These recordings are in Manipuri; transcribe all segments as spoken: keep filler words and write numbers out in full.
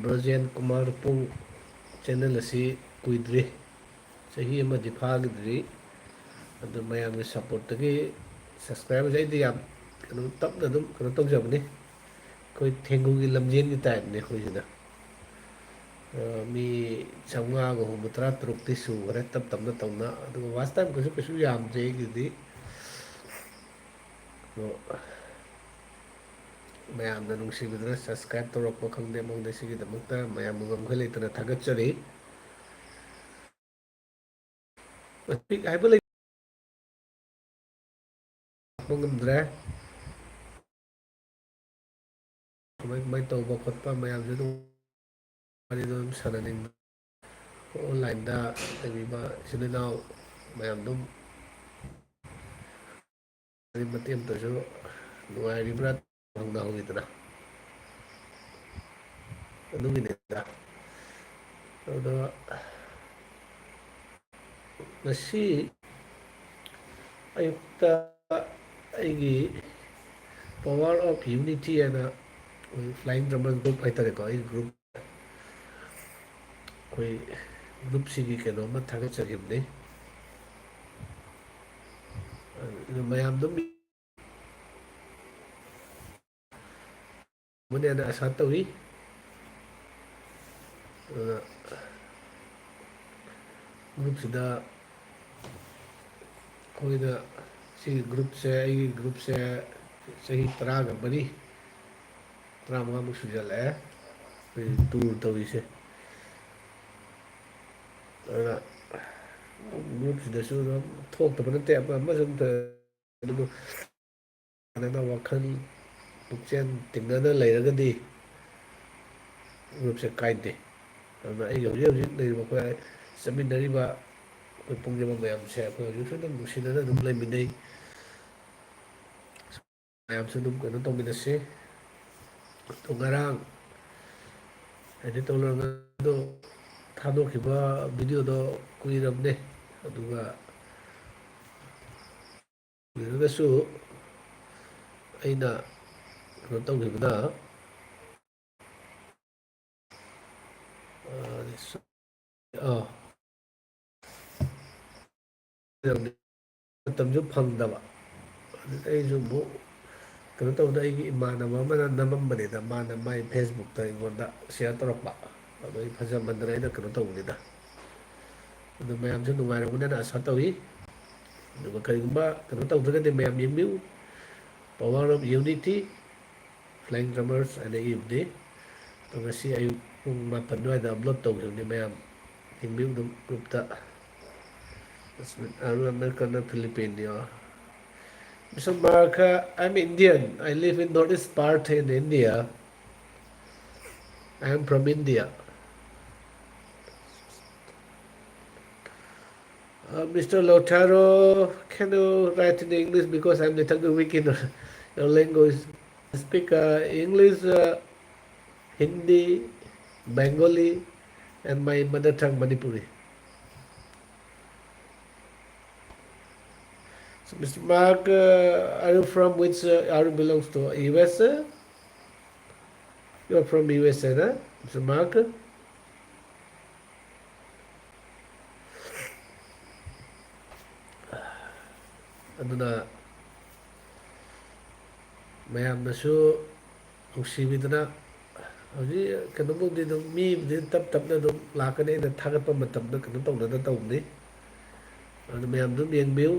ꯕ꯭ꯔꯖꯦꯟ ꯀꯨꯃꯥꯔ ꯄꯨꯡ ꯆꯦꯅꯦꯜ ꯑꯁꯤ ꯀꯨꯏꯗ꯭ꯔꯤ, ꯆꯍꯤ ꯑꯃꯗꯤ ꯐꯥꯈꯤꯗ꯭ꯔꯤ꯫ ꯑꯗꯨ ꯃꯌꯥꯝꯒꯤ ꯁꯞꯄꯣꯔꯠꯇꯒꯤ ꯁꯕꯁꯀ꯭ꯔꯥꯏꯕꯔꯁꯦ ꯑꯩꯗꯤ ꯌꯥꯝ ꯀꯩꯅꯣ, ꯇꯞꯅ ꯑꯗꯨꯝ ꯀꯩꯅꯣ ꯇꯧꯖꯕꯅꯤ꯫ ꯑꯩꯈꯣꯏ ꯊꯦꯡꯒꯨꯒꯤ ꯂꯝꯖꯦꯟꯒꯤ ꯇꯥꯏꯞꯅꯤ ꯑꯩꯈꯣꯏꯁꯤꯅ꯫ ꯑ, ꯃꯤ ꯆꯥꯝꯃꯉꯥꯒ ꯍꯨꯝꯐꯨꯇꯔꯥ ꯇꯔꯨꯛꯇꯤ ꯁꯨꯈ꯭ꯔꯦ, ꯇꯞ ꯇꯞꯅ ꯇꯧꯅ꯫ ꯑꯗꯨꯒ ꯋꯥꯆ ꯇꯥꯏꯝ ꯀꯩꯁꯨ, ꯀꯩꯁꯨ ꯌꯥꯝꯗꯦ ꯑꯩꯒꯤꯗꯤ꯫ ꯑꯗꯣ ꯃꯌꯥꯝꯅ ꯅꯨꯡꯁꯤꯕꯤꯗꯨꯅ ꯁꯕꯁꯀ꯭ꯔꯥꯏꯕ ꯇꯧꯔꯛꯄ ꯈꯪꯗꯦ, ꯈꯪꯗꯦ, ꯁꯤꯒꯤꯗꯃꯛꯇ ꯃꯌꯥꯝꯕꯨ ꯉꯝꯈꯩ ꯂꯩꯇꯅ ꯊꯥꯒꯠꯆꯔꯤ꯫ ꯇꯣꯄꯤꯛ ꯍꯥꯏꯕ ꯂꯩ-, ꯂꯥꯛꯄ ꯉꯝꯗ꯭ꯔꯦ꯫ ꯀꯃꯥꯏ, ꯀꯃꯥꯏ ꯇꯧꯕ ꯈꯣꯠꯄ ꯃꯌꯥꯝꯁꯨ ꯑꯗꯨꯝ ꯋꯥꯔꯤꯗꯣ ꯑꯗꯨꯝ ꯁꯥꯟꯅꯅꯤꯡꯕ꯫ ꯑꯣꯟꯂꯥꯏꯟꯗ ꯂꯩꯕꯤꯕ ꯏꯆꯤꯟ ꯏꯅꯥꯎ ꯃꯌꯥꯝ ꯑꯗꯨꯝ ꯃꯇꯦꯡ ꯑꯃꯇꯁꯨ ꯅꯨꯡꯉꯥꯏꯔꯤꯕ꯭ꯔꯥ ꯍꯪꯅꯍꯧꯋꯤꯗꯅ, ꯑꯗꯨꯒꯤꯅꯤꯗ꯫ ꯑꯗꯣ ꯉꯁꯤ ꯑꯌꯨꯛꯇ ꯑꯩꯒꯤ Power of Unity ꯍꯥꯏꯅ ꯑꯩꯈꯣꯏ Flying Drummer group ꯍꯥꯏꯇꯥꯔꯦꯀꯣ, ꯑꯩꯒꯤ group, ꯑꯩꯈꯣꯏ groupꯁꯤꯒꯤ ꯀꯩꯅꯣꯝꯃ ꯊꯥꯒꯠꯆꯈꯤꯕꯅꯤ꯫ ꯑꯗꯨ ꯃꯌꯥꯝ ꯑꯗꯨꯝ ꯃꯅꯦꯅ ꯑꯁꯥ ꯇꯧꯏ꯫ ꯑꯗꯨꯅ groupꯁꯤꯗ ꯑꯩꯈꯣꯏꯅ ꯁꯤꯒꯤ groupꯁꯦ, ꯑꯩꯒꯤ groupꯁꯦ ꯆꯍꯤ ꯇꯔꯥꯒ ꯃꯔꯤ, ꯇꯔꯥꯃꯉꯥꯃꯨꯛ ꯁꯨꯖꯜꯂꯛꯑꯦ ꯑꯩꯈꯣꯏ tour ꯇꯧꯔꯤꯁꯦ꯫ ꯑꯗꯨꯅ groupꯁꯤꯗꯁꯨ ꯑꯗꯨꯝ ꯊꯣꯛꯇꯕ ꯅꯠꯇꯦ, ꯑꯃ ꯑꯃꯁꯨ ꯑꯗꯨꯝ ꯇꯧ-, ꯑꯗꯨꯕꯨ ꯃꯥꯟꯅꯅ ꯋꯥꯈꯜ ꯄꯨꯛꯆꯦꯜ ꯇꯤꯟꯅꯅ ꯂꯩꯔꯒꯗꯤ groupꯁꯦ ꯀꯥꯏꯗꯦ꯫ ꯑꯗꯨꯅ ꯑꯩꯒꯤ ꯍꯧꯖꯤꯛ ꯍꯧꯖꯤꯛ ꯂꯩꯔꯤꯕ, ꯑꯩꯈꯣꯏ ꯆꯠꯃꯤꯟꯅꯔꯤꯕ ꯑꯩꯈꯣꯏ ꯄꯨꯝꯅꯃꯛ ꯃꯌꯥꯝꯁꯦ ꯑꯩꯈꯣꯏ ꯍꯧꯖꯤꯛꯁꯨ ꯑꯗꯨꯝ ꯅꯨꯡꯁꯤꯅꯅ ꯑꯗꯨꯝ ꯂꯩꯃꯤꯟꯅꯩ꯫ ꯃꯌꯥꯝꯁꯨ ꯑꯗꯨꯝ ꯀꯩꯅꯣ ꯇꯧꯃꯤꯟꯅꯁꯤ꯫ ꯑꯗꯣ ꯉꯔꯥꯡ edit ꯇꯧ ꯂꯣꯏꯔꯒ ꯑꯗꯣ ꯊꯥꯗꯣꯛꯈꯤꯕ videoꯗꯣ ꯀꯨꯏꯔꯕꯅꯦ, ꯑꯗꯨꯒ ꯀꯨꯏꯔꯒꯁꯨ ꯑꯩꯅ ꯀꯩꯅꯣ ꯇꯧꯈꯤꯕꯗ, ꯑꯥ꯫ ꯃꯇꯝꯁꯨ ꯐꯪꯗꯕ꯫ ꯑꯗꯨꯗ ꯑꯩꯁꯨ ꯑꯃꯨꯛ ꯀꯩꯅꯣ ꯇꯧꯕꯗ, ꯑꯩꯒꯤ ꯏꯃꯥꯟꯅꯕ ꯑꯃꯅ ꯅꯝꯃꯝꯕꯅꯤꯗ, ꯃꯥꯅ ꯃꯥꯏ Facebook-ꯇ ꯑꯩꯉꯣꯟꯗ share ꯇꯧꯔꯛꯄ꯫ ꯑꯗꯣ ꯑꯩ ꯐꯖꯃꯟꯗꯅ ꯑꯩꯅ ꯀꯩꯅꯣ ꯇꯧꯕꯅꯤꯗ꯫ ꯑꯗꯣ ꯃꯌꯥꯝꯁꯨ ꯅꯨꯡꯉꯥꯏꯔꯝꯒꯅꯤꯅ ꯑꯁꯥ ꯇꯧꯏ꯫ ꯑꯗꯨꯒ ꯀꯔꯤꯒꯨꯝꯕ ꯀꯩꯅꯣ ꯇꯧꯗ꯭ꯔꯒꯗꯤ ꯃꯌꯥꯝ ꯌꯦꯡꯕꯤꯌꯨ, Power of Unity, Flying Drummers ꯍꯥꯏꯅ ꯏꯕꯅꯤ꯫ ꯑꯗꯣ ꯉꯁꯤ ꯑꯌꯨꯛ ꯄꯨꯡ ꯃꯥꯄꯟ ꯑꯗꯨꯋꯥꯏꯗ upload ꯇꯧꯈꯤꯕꯅꯤ, ꯃꯌꯥꯝ ꯌꯦꯡꯕꯤꯌꯨ ꯑꯗꯨꯝ group-ꯇ꯫ Arun American, Philippine, yeah. Mister Mark, uh, I'm Indian. I live in northeast part in India. I am from India. Uh, Mister Lotaro, can you write in English because I'm little bit weak in your language? I speak, uh, English, uh, Hindi, Bengali, and my mother tongue Manipuri. So, Mister Mark, uh, are you from which, uh, are you belongs to U S A? You are from U S A, na, Mister Mark? ꯑꯗꯨꯅ ꯃꯌꯥꯝꯅꯁꯨ ꯅꯨꯡꯁꯤꯕꯤꯗꯅ, ꯍꯧꯖꯤꯛ ꯀꯩꯅꯣꯕꯨꯗꯤ ꯑꯗꯨꯝ ꯃꯤꯕꯨꯗꯤ ꯇꯞ ꯇꯞꯅ ꯑꯗꯨꯝ ꯂꯥꯛꯀꯅꯤ, ꯑꯩꯅ ꯊꯥꯒꯠꯄ ꯃꯇꯝꯗ ꯀꯩꯅꯣ ꯇꯧꯅꯗ ꯇꯧꯕꯅꯤ꯫ ꯑꯗꯨ ꯃꯌꯥꯝ ꯑꯗꯨꯝ ꯌꯦꯡꯕꯤꯌꯨ꯫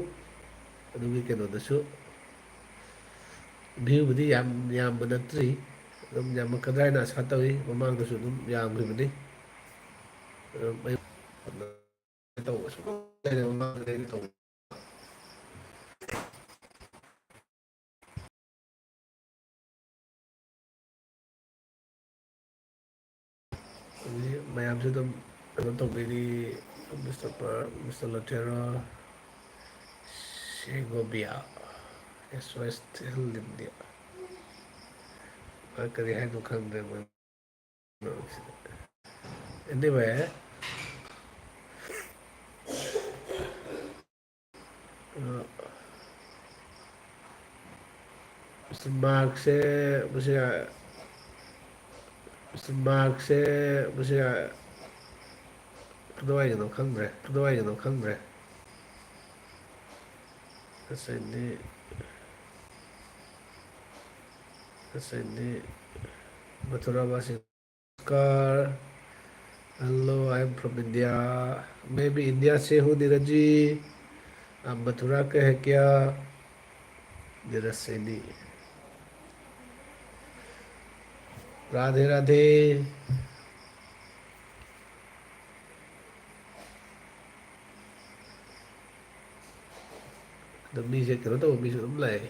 ꯑꯗꯨꯒꯤ ꯀꯩꯅꯣꯗꯁꯨ view-ꯕꯨꯗꯤ ꯌꯥꯝ ꯌꯥꯝꯕ ꯅꯠꯇ꯭ꯔꯤ, ꯑꯗꯨꯝ ꯌꯥꯝꯃꯛꯀꯗ꯭ꯔꯥ ꯍꯥꯏꯅ ꯑꯁꯥ ꯇꯧꯏ꯫ ꯃꯃꯥꯡꯗꯁꯨ ꯑꯗꯨꯝ ꯌꯥꯝꯈꯤꯕꯅꯤ꯫ ꯑꯗꯨꯝ ꯑꯩ ꯇꯧꯕ ꯁꯨꯡꯂꯩ ꯂꯩꯇꯦ, ꯃꯃꯥꯡꯗ ꯑꯩꯅ ꯇꯧꯕ꯫ ꯑꯗꯨꯗꯤ ꯃꯌꯥꯝꯁꯨ ꯑꯗꯨꯝ ꯀꯩꯅꯣ ꯇꯧꯕꯤꯔꯤ, Mister Per-, Mister Lotero, Segovia, S O S Telugu India꯫ ꯃꯥ ꯀꯔꯤ ꯍꯥꯏꯅꯣ ꯈꯪꯗ꯭ꯔꯦ ꯃꯣꯏ ꯃꯔꯛꯁꯤꯗ꯫ Anyway, ꯑ, Mister Mark-ꯁꯦ, ꯃꯁꯤ, Mister Mark-ꯁꯦ, ꯃꯁꯤ, ꯀꯗꯥꯏꯗꯅꯣ ꯈꯪꯗ꯭ꯔꯦ, ꯀꯗꯥꯏꯗꯅꯣ ꯈꯪꯗ꯭ꯔꯦ꯫ ꯉꯁꯥꯏꯗꯤ, ꯉꯁꯥꯏꯗꯤ Mathura ꯋꯥꯁꯤ ꯅꯃꯁꯀꯥꯔ꯫ Hello, I am from India. मैं भी इंडिया से हूँ, नीरज जी। आप मथुरा के हैं क्या? नीरज सैनी। राधे राधे। ꯑꯗꯣ ꯃꯤꯁꯦ ꯀꯩꯅꯣ ꯇꯧꯕ ꯃꯤꯁꯨ ꯑꯗꯨꯝ ꯂꯥꯛꯑꯦ꯫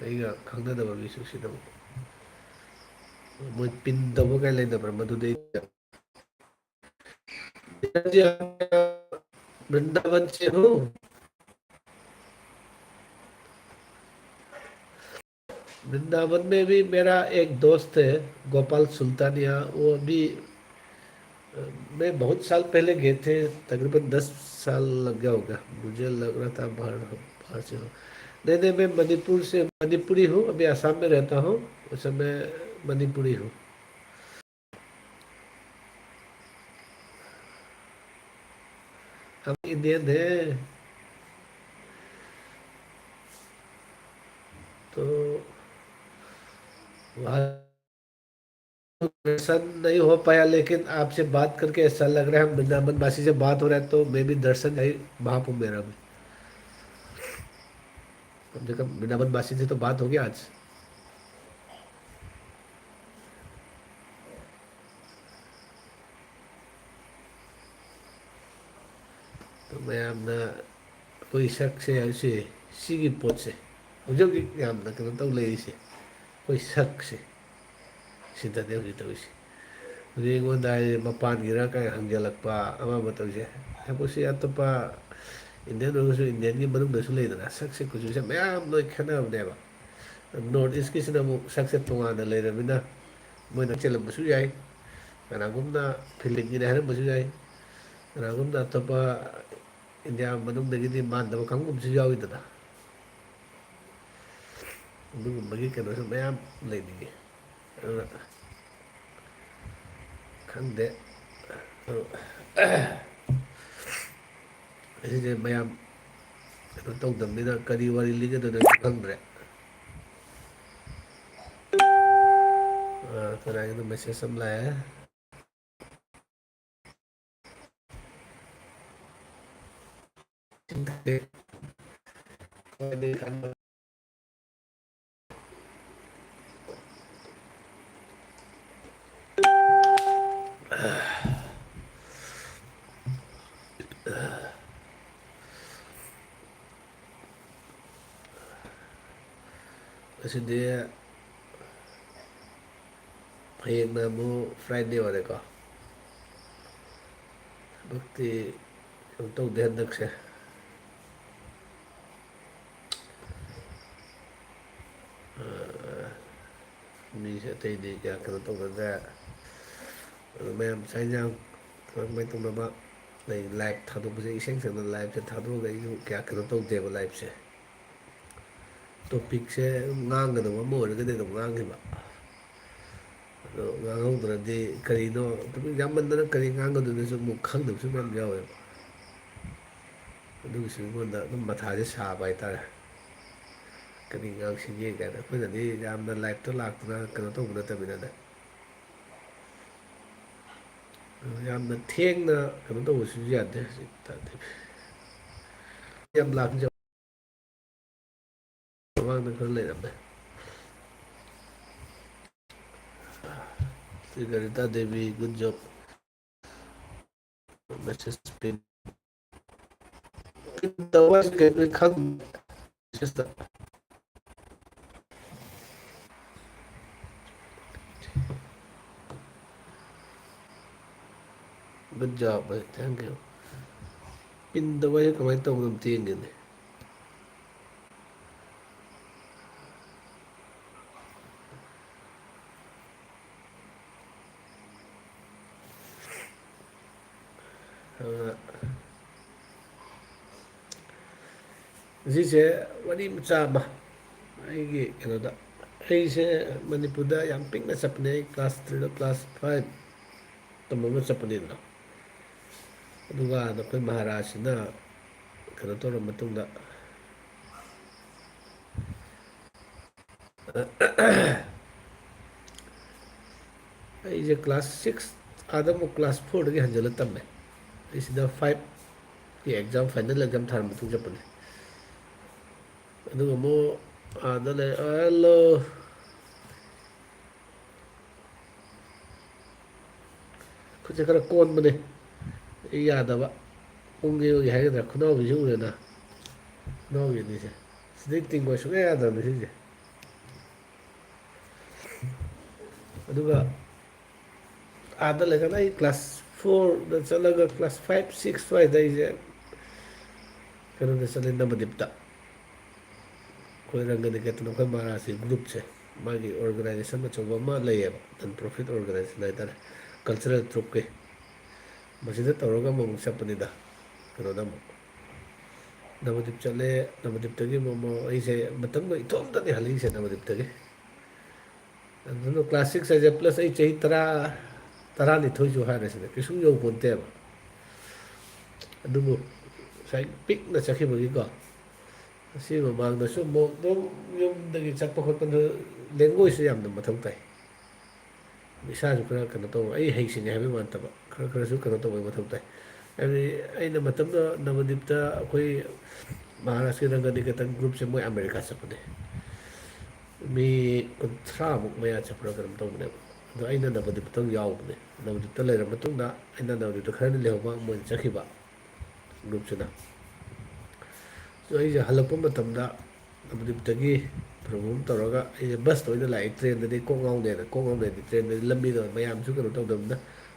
ꯑꯩꯒ ꯈꯪꯅꯗꯕ ꯃꯤꯁꯨ ꯁꯤꯗ ꯑꯃꯨꯛ꯫ ꯃꯣꯏ ꯄꯤꯟ ꯇꯧꯕ ꯀꯥꯏ ꯂꯩꯅꯕ꯭ꯔꯥ? ꯃꯗꯨꯗꯤ ꯑꯩ ꯅꯤꯔꯖ ꯌꯥꯗꯕ꯫ वृंदावन से हूँ। वृंदावन में भी मेरा एक दोस्त है, गोपाल सुल्तानिया। वो अभी, मैं बहुत साल पहले गए थे, तकरीबन दस साल लग गया होगा। मुझे लग रहा था बाहर, बाहर से हो। नहीं, नहीं, मैं मणिपुर से, मणिपुरी हूँ, अभी आसाम में रहता हूँ। उस समय मणिपुरी हूँ। हम इंडियन हैं। तो वहाँ दर्शन नहीं हो पाया, लेकिन आपसे बात करके ऐसा लग रहा है, हम वृंदावन वासी से बात हो रहा है, तो मैं भी दर्शन है महाकुंभ मेला में। कम से कम वृंदावन वासी से तो बात हो गया आज। ꯃꯌꯥꯝꯅ ꯑꯩꯈꯣꯏ ꯁꯛꯁꯦ ꯍꯥꯏꯁꯦ, ꯁꯤꯒꯤ ꯄꯣꯠꯁꯦ ꯍꯧꯖꯤꯛ ꯍꯧꯖꯤꯛ ꯌꯥꯝꯅ ꯀꯩꯅꯣ ꯇꯧ ꯂꯩꯔꯤꯁꯦ, ꯑꯩꯈꯣꯏ ꯁꯛꯁꯦ꯫ ꯁꯤꯗꯅꯦ ꯍꯧꯖꯤꯛ ꯇꯧꯔꯤꯁꯦ꯫ ꯍꯧꯖꯤꯛ ꯑꯩꯉꯣꯟꯗ ꯍꯥꯏ ꯃꯄꯥꯟꯒꯤꯔ ꯀꯥꯏ ꯍꯪꯖꯜꯂꯛꯄ ꯑꯃ ꯑꯃ ꯇꯧꯔꯤꯁꯦ꯫ ꯍꯥꯏꯕꯁꯤ ꯑꯇꯣꯞꯄ ꯏꯟꯗꯤꯌꯟ ꯑꯣꯏꯔꯒꯁꯨ ꯏꯟꯗꯤꯌꯟꯒꯤ ꯃꯅꯨꯡꯗꯁꯨ ꯂꯩꯗꯅ ꯁꯛꯁꯦ ꯀꯨꯆꯨꯁꯦ ꯃꯌꯥꯝ ꯂꯣꯏ ꯈꯦꯠꯅꯕꯅꯦꯕ꯫ ꯅꯣꯔꯠ ꯏꯁꯀꯤꯁꯤꯅ ꯑꯃꯨꯛ ꯁꯛꯁꯦ ꯇꯣꯉꯥꯟꯅ ꯂꯩꯔꯕꯅꯤꯅ ꯃꯣꯏꯅ ꯆꯦꯜꯂꯝꯕꯁꯨ ꯌꯥꯏ꯫ ꯀꯅꯥꯒꯨꯝꯅ ꯐꯤꯂꯤꯡꯒꯤꯅꯦ ꯍꯥꯏꯔꯝꯕꯁꯨ ꯌꯥꯏ꯫ ꯀꯅꯥꯒꯨꯝꯅ ꯑꯇꯣꯞꯄ ꯏꯟꯗꯤꯌꯥ ꯃꯅꯨꯡꯗꯒꯤꯗꯤ ꯃꯥꯟꯗꯕ ꯀꯥꯡꯕꯨ ꯑꯃꯁꯨ ꯌꯥꯎꯏꯗꯅ꯫ ꯑꯗꯨꯒꯨꯝꯕꯒꯤ ꯀꯩꯅꯣꯁꯨ ꯃꯌꯥꯝ ꯂꯩꯅꯤꯡꯉꯤ꯫ ꯑꯗꯨꯅ ꯈꯪꯗꯦ꯫ ꯑꯁꯤꯁꯦ ꯃꯌꯥꯝ ꯀꯩꯅꯣ ꯇꯧꯗꯕꯅꯤꯅ ꯀꯔꯤ ꯋꯥꯔꯤ ꯂꯤꯒꯗꯣꯏꯅꯣ ꯑꯩꯁꯨ ꯈꯪꯗ꯭ꯔꯦ꯫ ꯑ, ꯀꯅꯥꯒꯤꯅꯣ ꯃꯦꯁꯦꯖ ꯑꯃ ꯂꯥꯛꯑꯦ꯫ ꯉꯁꯤꯗꯤ ꯍꯌꯦꯡꯅ ꯑꯃꯨꯛ ꯐ꯭ꯔꯥꯏꯗꯦ ꯑꯣꯏꯔꯦꯀꯣ꯫ ꯊꯕꯛꯇꯤ ꯀꯩꯅꯣ ꯇꯧꯗꯦ ꯍꯟꯗꯛꯁꯦ꯫ ꯑ, ꯃꯤꯁꯦ ꯑꯇꯩꯗꯤ ꯀꯌꯥ ꯀꯩꯅꯣ ꯇꯧꯅꯗ꯭ꯔꯦ꯫ ꯑꯗꯨ ꯃꯌꯥꯝ ꯆꯥꯛ ꯏꯟꯖꯥꯡ ꯀꯃꯥꯏ ꯀꯃꯥꯏ ꯇꯧꯅꯕ, ꯑꯗꯩ ꯂꯥꯏꯞ ꯊꯥꯗꯣꯛꯄꯁꯦ, ꯏꯁꯦꯡ ꯁꯦꯡꯅ ꯂꯥꯏꯞꯁꯦ ꯊꯥꯗꯣꯛꯑꯒ ꯑꯩꯁꯨ ꯀꯌꯥ ꯀꯩꯅꯣ ꯇꯧꯗꯦꯕ ꯂꯥꯏꯞꯁꯦ꯫ ꯇꯣꯄꯤꯛꯁꯦ ꯑꯗꯨꯝ ꯉꯥꯡꯒꯗꯕ ꯑꯃ ꯑꯣꯏꯔꯒꯗꯤ ꯑꯗꯨꯝ ꯉꯥꯡꯈꯤꯕ꯫ ꯑꯗꯣ ꯉꯥꯡꯍꯧꯗ꯭ꯔꯗꯤ ꯀꯔꯤꯅꯣ, ꯇꯣꯄꯤꯛ ꯌꯥꯝꯃꯟꯗꯅ ꯀꯔꯤ ꯉꯥꯡꯒꯗꯣꯏꯅꯣꯁꯨ ꯑꯃꯨꯛ ꯈꯪꯗꯕꯁꯨ ꯃꯌꯥꯝ ꯌꯥꯎꯋꯦꯕ꯫ ꯑꯗꯨꯒꯤꯁꯨ ꯑꯩꯉꯣꯟꯗ ꯑꯗꯨꯝ ꯃꯊꯥꯁꯦ ꯁꯥꯕ ꯍꯥꯏꯇꯥꯔꯦ꯫ ꯀꯔꯤ ꯉꯥꯡꯁꯤꯒꯦ ꯀꯥꯏꯅ꯫ ꯑꯩꯈꯣꯏꯅꯗꯤ ꯌꯥꯝꯅ ꯂꯥꯏꯞꯇ ꯂꯥꯛꯇꯅ ꯀꯩꯅꯣ ꯇꯧꯕ ꯅꯠꯇꯕꯅꯤꯅꯅꯦ꯫ ꯌꯥꯝꯅ ꯊꯦꯡꯅ ꯀꯩꯅꯣ ꯇꯧꯕꯁꯤꯁꯨ ꯌꯥꯗꯦ ꯍꯧꯖꯤꯛ ꯇꯥꯗꯦ꯫ ꯌꯥꯝ ꯂꯥꯞꯅ ꯃꯃꯥꯡꯗ ꯈꯔ ꯂꯩꯔꯝꯃꯦ꯫ Shri ꯂꯂꯤꯇꯥ Devi, good job꯫ Message pin. Pin ꯇꯧꯕ ꯍꯥꯏꯁꯦ ꯀꯩꯅꯣ ꯑꯩ ꯈꯪꯗꯦ꯫ Message ꯇ꯫ Good job, thank you꯫ Pin ꯇꯧꯕ ꯍꯥꯏꯁꯦ ꯀꯃꯥꯏꯅ ꯇꯧꯕꯅꯣ ꯑꯝꯇ ꯌꯦꯡꯒꯦꯅꯦ꯫ ꯑꯗꯨꯅ ꯉꯁꯤꯁꯦ ꯋꯥꯔꯤ ꯃꯆꯥ ꯑꯃ, ꯑꯩꯒꯤ ꯀꯩꯅꯣꯗ, ꯑꯩꯁꯦ ꯃꯅꯤꯄꯨꯔꯗ ꯌꯥꯝ ꯄꯤꯛꯅ ꯆꯠꯄꯅꯦ꯫ ꯑꯩ class three ꯗ class five ꯇꯝꯕ ꯑꯃ ꯆꯠꯄꯅꯤꯗꯅ꯫ ꯑꯗꯨꯒ ꯑꯩꯈꯣꯏ ꯃꯍꯥꯔꯥꯖꯁꯤꯅ ꯀꯩꯅꯣ ꯇꯧꯔ ꯃꯇꯨꯡꯗ, ꯑꯩꯁꯦ ꯀ꯭ꯂꯥꯁ ꯁꯤꯛꯁ, ꯑꯥꯗ ꯑꯃꯨꯛ ꯀ꯭ꯂꯥꯁ ꯐꯣꯔꯗꯒꯤ ꯍꯟꯖꯤꯜꯂ ꯇꯝꯃꯦ꯫ ꯑꯩꯁꯤꯗ ꯐꯥꯏꯚꯀꯤ ꯑꯦꯛꯖꯥꯝ, ꯐꯥꯏꯅꯦꯜ ꯑꯦꯛꯖꯥꯝ ꯊꯥꯔ ꯃꯇꯨꯡ ꯆꯠꯄꯅꯦ꯫ ꯑꯗꯨꯒ ꯑꯃꯨꯛ ꯑꯥꯗ ꯂꯩ, ꯍꯜꯂꯣ꯫ ꯈꯨꯠꯁꯦ ꯈꯔ ꯀꯣꯟꯕꯅꯦ꯫ ꯑꯩ ꯌꯥꯗꯕ꯫ ꯎꯪꯒꯦ ꯎꯪꯒꯦ ꯍꯥꯏꯒꯗ꯭ꯔꯥ? ꯈꯨꯅꯥꯎꯕꯤꯁꯦ ꯎꯔꯦꯅ? ꯈꯨꯅꯥꯎꯕꯤ ꯑꯅꯤꯁꯦ꯫ ꯁꯤꯗꯩ ꯇꯤꯡꯕ ꯁꯨꯡꯌꯥ ꯌꯥꯗꯕꯅꯦ ꯁꯤꯁꯦ꯫ ꯑꯗꯨꯒ ꯑꯥꯗ ꯂꯩꯔꯒꯅ ꯑꯩ ꯀ꯭ꯂꯥꯁ ꯐꯣꯔꯗ ꯆꯠꯂꯒ ꯀ꯭ꯂꯥꯁ ꯐꯥꯏꯚ, ꯁꯤꯛꯁ ꯑꯗꯨꯋꯥꯏꯗ ꯑꯩꯁꯦ ꯀꯩꯅꯣꯗ ꯆꯠꯂꯦ, ꯅꯕꯗꯤꯞꯇ꯫ ꯑꯩꯈꯣꯏ ꯔꯪꯒꯅꯤꯀꯦꯇꯟ, ꯑꯩꯈꯣꯏ ꯃꯍꯥꯔꯥꯖꯀꯤ ꯒ꯭ꯔꯨꯞꯁꯦ, ꯃꯥꯒꯤ ꯑꯣꯔꯒꯅꯥꯏꯖꯦꯁꯟ ꯑꯆꯧꯕ ꯑꯃ ꯂꯩꯌꯦꯕ, ꯅꯟ ꯄ꯭ꯔꯣꯐꯤꯠ ꯑꯣꯔꯒꯅꯥꯏꯖꯦꯁꯟ ꯍꯥꯏꯇꯥꯔꯦ, ꯀꯜꯆꯔꯦꯜ ꯇ꯭ꯔꯨꯞꯀꯤ꯫ ꯃꯁꯤꯗ ꯇꯧꯔꯒ ꯑꯃꯨꯛ ꯆꯠꯄꯅꯤꯗ, ꯀꯩꯅꯣꯗ ꯑꯃꯨꯛ ꯅꯕꯗꯤꯞ ꯆꯠꯂꯦ꯫ ꯅꯕꯗꯤꯞꯇꯒꯤ ꯑꯃꯨꯛ, ꯑꯃꯨꯛ ꯑꯩꯁꯦ ꯃꯇꯝꯗꯣ ꯏꯇꯣꯝꯇꯅꯤ ꯍꯜꯂꯛꯏꯁꯦ ꯅꯕꯗꯤꯞꯇꯒꯤ꯫ ꯑꯗꯨꯅ ꯀ꯭ꯂꯥꯁ ꯁꯤꯛꯁ ꯍꯥꯏꯁꯦ, ꯄ꯭ꯂꯁ ꯑꯩ ꯆꯍꯤ ꯇꯔꯥ, ꯇꯔꯥꯅꯤꯊꯣꯏꯁꯨ ꯍꯥꯏꯔꯁꯤꯅꯦ, ꯀꯩꯁꯨꯝ ꯌꯧꯄꯣꯟꯇꯦꯕ꯫ ꯑꯗꯨꯕꯨ ꯉꯁꯥꯏ ꯄꯤꯛꯅ ꯆꯠꯈꯤꯕꯒꯤꯀꯣ, ꯑꯁꯤ ꯃꯃꯥꯡꯗꯁꯨ ꯑꯃꯨꯛ ꯑꯗꯨꯝ ꯌꯨꯝꯗꯒꯤ ꯆꯠꯄ ꯈꯣꯠꯄꯗ ꯂꯦꯡꯒꯣꯏꯁꯨ ꯌꯥꯝꯅ ꯃꯊꯧ ꯇꯥꯏ꯫ ꯏꯁꯥꯁꯨ ꯈꯔ ꯀꯩꯅꯣ ꯇꯧꯕ, ꯑꯩ ꯍꯩꯁꯤꯡꯉꯦ ꯍꯥꯏꯕꯒꯤ ꯋꯥ ꯅꯠꯇꯕ, ꯈꯔ ꯈꯔꯁꯨ ꯀꯩꯅꯣ ꯇꯧꯕꯒꯤ ꯃꯊꯧ ꯇꯥꯏ꯫ ꯍꯥꯏꯕꯗꯤ ꯑꯩꯅ ꯃꯇꯝꯗꯨꯗ ꯅꯕꯗꯤꯞꯇ ꯑꯩꯈꯣꯏ ꯃꯍꯥꯔꯥꯖꯀꯤ ꯔꯪꯒꯅꯤꯀꯦꯇꯟ ꯒ꯭ꯔꯨꯞꯁꯦ ꯃꯣꯏ ꯑꯃꯦꯔꯤꯀꯥ ꯆꯠꯄꯅꯦ꯫ ꯃꯤ ꯀꯨꯟꯊ꯭ꯔꯥꯃꯨꯛ ꯃꯌꯥ ꯆꯠꯄ꯭ꯔꯥ ꯀꯩꯅꯣꯝ ꯇꯧꯕꯅꯦꯕ꯫ ꯑꯗꯣ ꯑꯩꯅ ꯅꯕꯗꯤꯞꯇꯪ ꯌꯥꯎꯕꯅꯦ꯫ ꯅꯕꯗꯤꯞꯇ ꯂꯩꯔ ꯃꯇꯨꯡꯗ ꯑꯩꯅ ꯅꯕꯗꯤꯞꯇ ꯈꯔꯅꯤ ꯂꯩꯍꯧꯕ, ꯃꯣꯏꯅ ꯆꯠꯈꯤꯕ꯫ ꯒ꯭ꯔꯨꯞꯁꯤꯅ꯫ ꯑꯗꯣ ꯑꯩꯁꯦ ꯍꯜꯂꯛꯄ ꯃꯇꯝꯗ ꯅꯕꯗꯤꯞꯇꯒꯤ ꯄ꯭ꯔꯣꯕ꯭ꯂꯦꯝ ꯇꯧꯔꯒ ꯑꯩꯁꯦ ꯕꯁꯇ ꯑꯣꯏꯅ ꯂꯥꯛꯑꯦ, ꯇ꯭ꯔꯦꯟꯗꯗꯤ ꯀꯣꯛ ꯉꯥꯎꯅꯦꯅ, ꯀꯣꯛ ꯉꯥꯎꯅꯩꯗꯤ ꯇ꯭ꯔꯦꯟꯗꯗꯤ ꯂꯝꯕꯤꯗꯣ ꯃꯌꯥꯝꯁꯨ ꯀꯩꯅꯣ ꯇꯧꯗꯕꯅꯤꯅ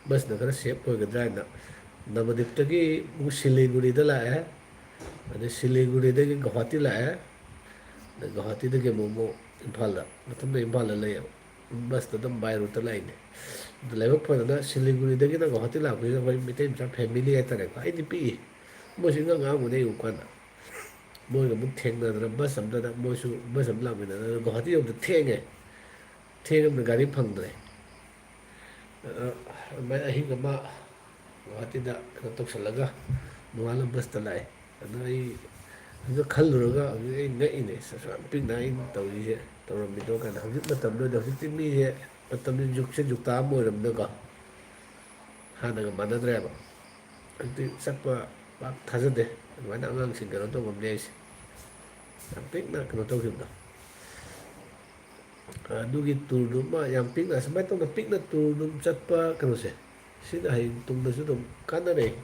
ꯕꯁꯅ ꯈꯔ ꯁꯦꯞ ꯑꯣꯏꯒꯗ꯭ꯔꯥ ꯍꯥꯏꯅ ꯅꯕꯗꯤꯞꯇꯒꯤ ꯑꯃꯨꯛ ꯁꯤꯂꯤꯒꯨꯔꯤꯗ ꯂꯥꯛꯑꯦ, ꯑꯗꯩ ꯁꯤꯂꯤꯒꯨꯔꯤꯗꯒꯤ ꯒꯧꯍꯥꯇꯤ ꯂꯥꯛꯑꯦ, ꯑꯗꯩ ꯒꯧꯍꯥꯇꯤꯗꯒꯤ ꯑꯃꯨꯛ, ꯑꯃꯨꯛ ꯏꯝꯐꯥꯜꯗ, ꯃꯇꯝꯗ ꯏꯝꯐꯥꯜꯗ ꯂꯩꯌꯦꯕ, ꯕꯁꯇ ꯑꯗꯨꯝ ꯕꯥꯏ ꯔꯣꯠꯇ ꯂꯥꯛꯏꯅꯦ꯫ ꯑꯗꯨ ꯂꯥꯏꯕꯛ ꯐꯗꯅ ꯁꯤꯂꯤꯒꯨꯔꯤꯗꯒꯤꯅ ꯒꯧꯍꯥꯇꯤ ꯂꯥꯛꯄꯁꯤꯗ ꯑꯩꯈꯣꯏ ꯃꯩꯇꯩ ꯃꯆꯥ ꯐꯦꯃꯤꯂꯤ ꯍꯥꯏꯇꯥꯔꯦꯀꯣ, ꯑꯩꯗꯤ ꯄꯤꯛꯏ, ꯃꯣꯏꯁꯨ ꯏꯉꯥꯡ ꯉꯥꯡꯕꯅꯦ ꯑꯩ ꯎꯕ ꯀꯥꯟꯗ꯫ ꯃꯣꯏꯒ ꯑꯃꯨꯛ ꯊꯦꯡꯅꯗꯅ ꯕꯁ ꯑꯝꯗꯗ, ꯃꯣꯏꯁꯨ ꯕꯁ ꯑꯃ ꯂꯥꯛꯃꯤꯟꯅꯗꯅ ꯒꯧꯍꯥꯇꯤ ꯌꯧꯕꯗ ꯊꯦꯡꯉꯦ꯫ ꯊꯦꯡꯉꯕꯅꯤꯅ ꯒꯥꯔꯤ ꯐꯪꯗ꯭ꯔꯦ꯫ ꯑꯗ ꯑꯗꯨꯃꯥꯏꯅ ꯑꯍꯤꯡ ꯑꯃ ꯒꯨꯋꯥꯍꯥꯇꯤꯗ ꯀꯩꯅꯣ ꯇꯧꯁꯜꯂꯒ ꯅꯣꯡꯉꯥꯜꯂ ꯕꯁꯇ ꯂꯥꯛꯑꯦ꯫ ꯑꯗꯣ ꯑꯩ ꯍꯧꯖꯤꯛ ꯈꯜꯂꯨꯔꯒ ꯍꯧꯖꯤꯛ ꯑꯩ ꯉꯛꯏꯅꯦ, ꯑꯁꯨꯛ ꯌꯥꯝ ꯄꯤꯛꯅ ꯑꯩꯅ ꯇꯧꯔꯤꯁꯦ, ꯇꯧꯔꯝꯃꯤꯗꯣ ꯀꯥꯏꯅ꯫ ꯍꯧꯖꯤꯛ ꯃꯇꯝꯗꯨꯗ, ꯍꯧꯖꯤꯛꯇꯤ ꯃꯤꯁꯦ, ꯃꯇꯝꯁꯦ, ꯖꯨꯒꯁꯦ ꯖꯨꯒꯇꯥ ꯑꯃ ꯑꯣꯏꯔꯝꯅꯤꯅꯀꯣ, ꯍꯥꯟꯅꯒ ꯃꯥꯟꯅꯗ꯭ꯔꯦꯕ꯫ ꯍꯧꯖꯤꯛꯇꯤ ꯆꯠꯄ ꯄꯥꯛ ꯊꯥꯖꯗꯦ, ꯑꯗꯨꯃꯥꯏꯅ ꯑꯉꯥꯡꯁꯤꯡ ꯀꯩꯅꯣ ꯇꯧꯕ ꯉꯝꯅꯤ ꯍꯥꯏꯁꯦ꯫ ꯌꯥꯝ ꯄꯤꯛꯅ ꯀꯩꯅꯣ ꯇꯧꯈꯤꯕꯗꯣ꯫ ꯑꯗꯨꯒꯤ ꯇꯨꯔꯗꯨꯃ ꯌꯥꯝ ꯄꯤꯛꯅ, ꯁꯨꯃꯥꯏꯅ ꯇꯧꯅ ꯄꯤꯛꯅ ꯇꯨꯔ ꯑꯗꯨꯝ ꯆꯠꯄ ꯀꯩꯅꯣꯁꯦ, ꯁꯤꯅ ꯍꯌꯦꯡ ꯇꯨꯡꯗꯁꯨ ꯑꯗꯨꯝ ꯀꯥꯟꯅꯔꯛꯏ꯫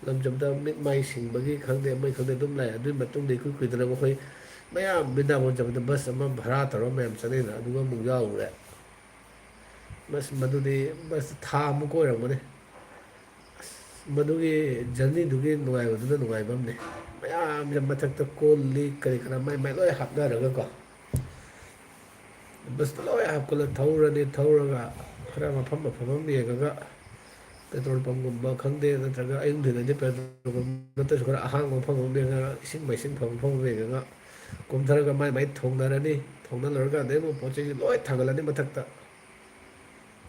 ꯂꯝ ꯆꯠꯄꯗ ꯃꯤꯠ ꯃꯥꯏ ꯁꯤꯡꯕꯒꯤ ꯈꯪꯗꯦ, ꯑꯃꯒꯤ ꯈꯪꯗꯦ ꯑꯗꯨꯝ ꯂꯥꯛꯑꯦ꯫ ꯑꯗꯨꯒꯤ ꯃꯇꯨꯡꯗ ꯏꯀꯨꯏ ꯀꯨꯏꯗꯅ ꯑꯩꯈꯣꯏ ꯃꯌꯥꯝ ꯕ꯭ꯔꯤꯟꯗꯥꯕꯟ ꯆꯠꯄꯗ ꯕꯁ ꯑꯃ ꯚꯔꯥ ꯇꯧꯔꯒ ꯃꯌꯥꯝ ꯆꯠꯅꯩꯅ, ꯑꯗꯨꯒ ꯑꯃꯨꯛ ꯌꯥꯎꯔꯨꯔꯦ꯫ ꯕꯁ ꯃꯗꯨꯗꯤ ꯕꯁ ꯊꯥ ꯑꯃꯨꯛ ꯑꯣꯏꯔꯝꯒꯅꯤ꯫ ꯑꯁ, ꯃꯗꯨꯒꯤ ꯖꯔꯅꯤꯗꯨꯒꯤ ꯅꯨꯡꯉꯥꯏꯕꯗꯨꯅ ꯅꯨꯡꯉꯥꯏꯕ ꯑꯃꯅꯤ꯫ ꯃꯌꯥꯝꯁꯦ ꯃꯊꯛꯇ ꯀꯣꯜ ꯂꯤꯛ ꯀꯔꯤ ꯀꯔꯥ ꯃꯥꯏ ꯃꯥꯏ ꯂꯣꯏ ꯍꯥꯞꯅꯔꯒꯀꯣ, ꯕꯁꯇ ꯂꯣꯏ ꯍꯥꯞꯀꯠꯂ ꯊꯧꯔꯅꯤ꯫ ꯊꯧꯔꯒ ꯈꯔ ꯃꯐꯝ ꯃꯐꯝ ꯑꯃ ꯌꯦꯡꯉꯒ, ꯄꯦꯇ꯭ꯔꯣꯜ ꯄꯝꯒꯨꯝꯕ ꯈꯪꯗꯦ, ꯅꯠꯇ꯭ꯔꯒ ꯑꯌꯨꯛ ꯅꯨꯡꯊꯤꯜꯗꯗꯤ ꯄꯦꯇ꯭ꯔꯣꯜ ꯄꯝ ꯅꯠꯇ꯭ꯔꯁꯨ ꯈꯔ ꯑꯍꯥꯡꯕ ꯃꯐꯝ ꯑꯃ ꯌꯦꯡꯉꯒ, ꯏꯁꯤꯡ ꯃꯥꯏꯁꯤꯡ ꯐꯪꯕ ꯃꯐꯝ ꯑꯃ ꯌꯦꯡꯉꯒ, ꯀꯨꯝꯊꯔꯒ ꯃꯥꯏ ꯃꯥꯏ ꯊꯣꯡꯅꯔꯅꯤ꯫ ꯊꯣꯡꯅ ꯂꯣꯏꯔꯒ ꯑꯗꯩ ꯑꯃꯨꯛ ꯄꯣꯠ ꯆꯩꯁꯦ ꯂꯣꯏ ꯊꯥꯡꯒꯠꯂꯅꯤ ꯃꯊꯛꯇ꯫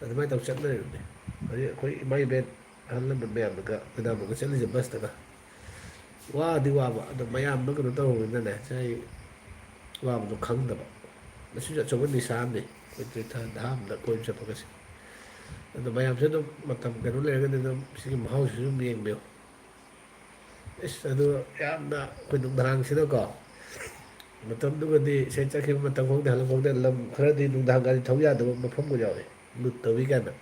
ꯑꯗꯨꯃꯥꯏꯅ ꯇꯧ ꯆꯠꯅꯔꯤꯕꯅꯤ꯫ ꯍꯧꯖꯤꯛ ꯑꯩꯈꯣꯏ ꯏꯃꯥ ꯏꯕꯦꯟ ꯑꯍꯜ ꯂꯃꯟ ꯃꯌꯥꯝꯅꯒ ꯕ꯭ꯔꯤꯟꯗꯥꯕꯟꯒ ꯆꯠꯂꯤꯁꯦ ꯕꯁꯇꯒ꯫ ꯋꯥꯗꯤ ꯋꯥꯕ, ꯑꯗꯣ ꯃꯌꯥꯝꯗꯣ ꯀꯩꯅꯣ ꯇꯧꯍꯧꯕꯅꯤꯅꯅꯦ, ꯉꯁꯥꯏ ꯋꯥꯕꯗꯣ ꯈꯪꯗꯕ꯫ ꯃꯁꯤꯁꯨ ꯑꯆꯧꯕ ꯅꯤꯁꯥ ꯑꯃꯅꯤ, ꯑꯩꯈꯣꯏ ꯇꯤꯔꯊ ꯙꯥꯝꯗ ꯀꯣꯏꯕ ꯆꯠꯄꯒꯁꯦ꯫ ꯑꯗꯣ ꯃꯌꯥꯝꯁꯨ ꯑꯗꯨꯝ ꯃꯇꯝ ꯀꯩꯅꯣ ꯂꯩꯔꯒꯗꯤ ꯑꯗꯨꯝ ꯁꯤꯒꯤ ꯃꯍꯥꯎꯁꯤꯁꯨ ꯑꯗꯨꯝ ꯌꯦꯡꯕꯤꯌꯨ꯫ ꯏꯁ, ꯑꯗꯨ ꯌꯥꯝꯅ ꯑꯩꯈꯣꯏ ꯅꯨꯡꯗꯥꯡꯁꯤꯗꯀꯣ, ꯃꯇꯝꯗꯨꯒꯗꯤ ꯏꯁꯩ ꯆꯠꯈꯤꯕ ꯃꯇꯝ ꯈꯪꯗꯦ, ꯍꯜꯂꯛꯄ ꯈꯪꯗꯦ, ꯂꯝ ꯈꯔꯗꯤ ꯅꯨꯡꯗꯥꯡꯒꯥꯗꯤ ꯊꯧ ꯌꯥꯗꯕ ꯃꯐꯝꯒ ꯌꯥꯎꯋꯦ, ꯂꯨꯠ ꯇꯧꯏ ꯀꯥꯏꯅ꯫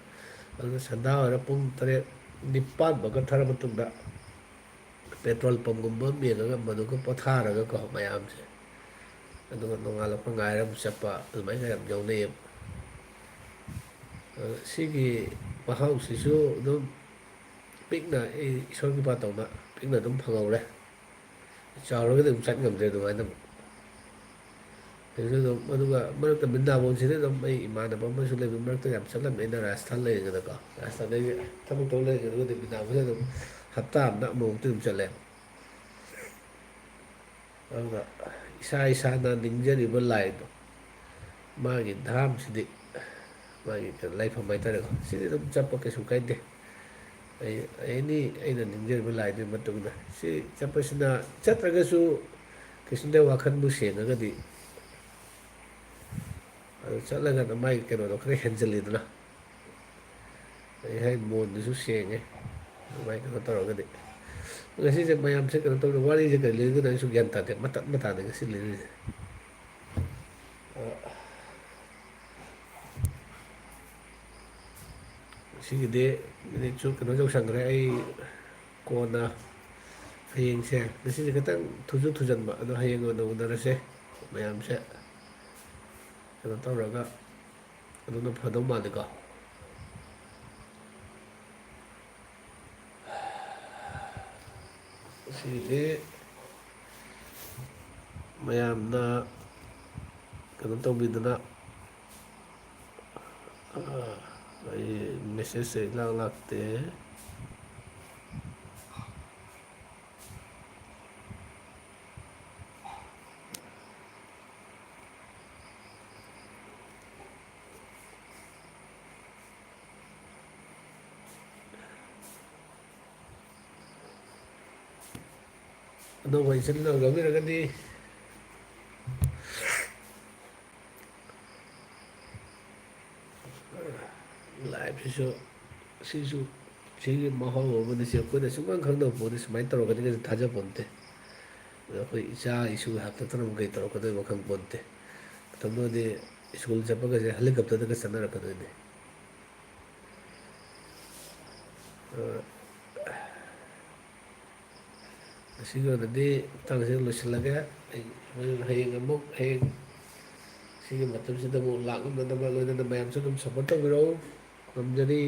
ꯑꯗꯨꯅ ꯁꯟꯗꯥ ꯑꯣꯏꯔ ꯄꯨꯡ ꯇꯔꯦꯠ, ꯅꯤꯄꯥꯟ ꯐꯥꯎ ꯀꯠꯊꯔ ꯃꯇꯨꯡꯗ ꯄꯦꯇ꯭ꯔꯣꯜ ꯄꯝꯒꯨꯝꯕ ꯑꯃ ꯌꯦꯡꯉꯒ ꯃꯗꯨꯒ ꯄꯣꯊꯥꯔꯒꯀꯣ ꯃꯌꯥꯝꯁꯦ, ꯑꯗꯨꯒ ꯅꯣꯡꯉꯥꯜꯂꯛꯄ ꯉꯥꯏꯔ ꯑꯃꯨꯛ ꯆꯠꯄ, ꯑꯗꯨꯃꯥꯏꯅ ꯌꯥꯝ ꯌꯥꯎꯅꯩꯌꯦꯕ꯫ ꯑꯗꯣ ꯁꯤꯒꯤ ꯃꯍꯥꯎꯁꯤꯁꯨ ꯑꯗꯨꯝ ꯄꯤꯛꯅ, ꯑꯩ ꯏꯁꯣꯔ ꯀ꯭ꯔꯤꯄꯥ ꯇꯧꯅ ꯄꯤꯛꯅ ꯑꯗꯨꯝ ꯐꯪꯍꯧꯔꯦ꯫ ꯆꯥꯎꯔꯒꯗꯤ ꯑꯗꯨꯝ ꯆꯠ ꯉꯝꯗ꯭ꯔꯦ ꯑꯗꯨꯃꯥꯏꯅ ꯑꯃꯨꯛ꯫ ꯑꯗꯨꯁꯨ ꯑꯗꯨꯝ, ꯑꯗꯨꯒ ꯃꯔꯛꯇ ꯕ꯭ꯔꯤꯟꯗꯥꯕꯣꯟꯁꯤꯗ ꯑꯗꯨꯝ ꯑꯩ ꯏꯃꯥꯟꯅꯕ ꯑꯃꯁꯨ ꯂꯩꯕ, ꯃꯔꯛꯇ ꯌꯥꯝ ꯆꯠꯂꯝꯃꯦ ꯑꯩꯅ ꯔꯥꯖꯁꯊꯥꯟ ꯂꯩꯔꯤꯉꯩꯗꯀꯣ꯫ ꯔꯥꯖꯁꯊꯥꯟꯗꯒꯤ ꯊꯕꯛ ꯇꯧ ꯂꯩꯔꯤꯉꯩꯗꯨꯒꯗꯤ ꯕ꯭ꯔꯤꯟꯗꯥꯕꯣꯟꯁꯤꯗ ꯑꯗꯨꯝ ꯍꯞꯇꯥ ꯑꯃꯗ ꯑꯃꯨꯛꯃꯨꯛꯇꯤ ꯑꯗꯨꯝ ꯆꯠꯂꯦ꯫ ꯑꯗꯨꯒ ꯏꯁꯥ ꯏꯁꯥꯅ ꯅꯤꯡꯖꯔꯤꯕ ꯂꯥꯏꯗꯣ, ꯃꯥꯒꯤ ꯙꯥꯝꯁꯤꯗꯤ, ꯃꯥꯒꯤ ꯀꯩꯅꯣ, ꯂꯥꯏꯐꯝ ꯍꯥꯏꯇꯥꯔꯦꯀꯣ, ꯁꯤꯗꯤ ꯑꯗꯨꯝ ꯆꯠꯄ ꯀꯩꯁꯨ ꯀꯥꯏꯗꯦ꯫ ꯑꯩ, ꯑꯦꯅꯤ ꯑꯩꯅ ꯅꯤꯡꯖꯔꯤꯕ ꯂꯥꯏꯗꯨꯒꯤ ꯃꯇꯨꯡ ꯏꯟꯅ ꯁꯤ ꯆꯠꯄꯁꯤꯅ, ꯆꯠꯇ꯭ꯔꯒꯁꯨ ꯀ꯭ꯔꯤꯁꯅꯗꯦꯕ ꯋꯥꯈꯟꯕꯨ ꯁꯦꯡꯉꯒꯗꯤ, ꯑꯗꯨ ꯆꯠꯂꯒꯅ ꯃꯥꯒꯤ ꯀꯩꯅꯣꯗꯣ ꯈꯔ ꯍꯦꯟꯖꯜꯂꯤꯗꯅ꯫ ꯑꯩ ꯍꯥꯏ ꯃꯣꯟꯗꯨꯁꯨ ꯁꯦꯡꯉꯦ꯫ ꯑꯗꯨꯃꯥꯏꯅ ꯀꯩꯅꯣ ꯇꯧꯔꯒꯗꯤ꯫ ꯉꯁꯤꯁꯦ ꯃꯌꯥꯝꯁꯦ ꯀꯩꯅꯣ ꯇꯧꯗꯅ ꯋꯥꯔꯤꯁꯦ ꯀꯔꯤ ꯂꯩꯗꯣꯏꯅꯣ ꯑꯩꯁꯨ ꯒ꯭ꯌꯥꯟ ꯇꯥꯗꯦ꯫ ꯃꯇꯠ ꯃꯇꯥꯗ ꯉꯁꯤ ꯂꯩꯔꯤꯁꯦ꯫ ꯑ, ꯉꯁꯤꯒꯤꯗꯤ ꯃꯤꯅꯤꯠꯁꯨ ꯀꯩꯅꯣ ꯌꯧꯁꯟꯈ꯭ꯔꯦ꯫ ꯑꯩ ꯀꯣꯟꯅ ꯍꯌꯦꯡꯁꯦ, ꯉꯁꯤꯁꯦ ꯈꯤꯇꯪ ꯊꯨꯁꯨ ꯊꯨꯖꯟꯕ, ꯑꯗꯣ ꯍꯌꯦꯡ ꯑꯣꯏꯅ ꯎꯅꯔꯁꯦ ꯃꯌꯥꯝꯁꯦ꯫ ꯀꯩꯅꯣ ꯇꯧꯔꯒ ꯑꯗꯨꯅ ꯐꯗꯧ ꯃꯥꯜꯂꯤꯀꯣ꯫ ꯁꯤꯗꯤ ꯃꯌꯥꯝꯅ ꯀꯩꯅꯣ ꯇꯧꯕꯤꯗꯅ, ꯑ, ꯑꯩ ꯃꯦꯁꯦꯖꯁꯦ ꯏꯂꯥꯛ ꯂꯥꯛꯇꯦ꯫ ꯑꯅꯧꯕ ꯏꯆꯤꯟ ꯏꯅꯥꯎ ꯌꯥꯎꯕꯤꯔꯒꯗꯤ, ꯂꯥꯏꯐꯁꯤꯁꯨ, ꯁꯤꯁꯨ, ꯁꯤꯒꯤ ꯃꯍꯥꯎ ꯑꯃꯅꯤ꯫ ꯁꯤ ꯑꯩꯈꯣꯏꯅ ꯁꯨꯡꯈꯪ ꯈꯪꯗꯕ ꯄꯣꯠꯅꯤ, ꯁꯨꯃꯥꯏꯅ ꯇꯧꯔꯛꯀꯅꯤ ꯀꯥꯏꯅ ꯊꯥꯖ ꯄꯣꯟꯇꯦ꯫ ꯑꯗꯣ ꯑꯩꯈꯣꯏ ꯏꯆꯥ ꯏꯁꯨꯒꯤ ꯍꯥꯛꯇꯛꯇꯅ ꯑꯃꯨꯛ ꯀꯩ ꯇꯧꯔꯛꯀꯗꯣꯏꯅꯣ ꯈꯪ ꯄꯣꯟꯇꯦ꯫ ꯃꯇꯝꯗꯨꯗꯗꯤ ꯁ꯭ꯀꯨꯜ ꯆꯠꯄꯒꯁꯦ ꯍꯦꯂꯤꯀꯣꯞꯇꯔꯗꯒ ꯆꯠꯅꯔꯛꯀꯗꯣꯏꯅꯤ꯫ ꯑ, ꯉꯁꯤꯒꯤ ꯑꯣꯏꯅꯗꯤ ꯃꯇꯥꯡꯁꯤꯗ ꯂꯣꯏꯁꯤꯜꯂꯒꯦ꯫ ꯑꯩ ꯍꯌꯦꯡ ꯑꯃꯨꯛ, ꯍꯌꯦꯡ ꯁꯤꯒꯤ ꯃꯇꯝꯁꯤꯗ ꯑꯃꯨꯛ ꯂꯥꯛꯅꯅꯕ ꯂꯣꯏꯅꯅ ꯃꯌꯥꯝꯁꯨ ꯑꯗꯨꯝ ꯁꯞꯄꯣꯔꯠ ꯇꯧꯕꯤꯔꯛꯎ꯫ ꯉꯝꯖꯔꯤ꯫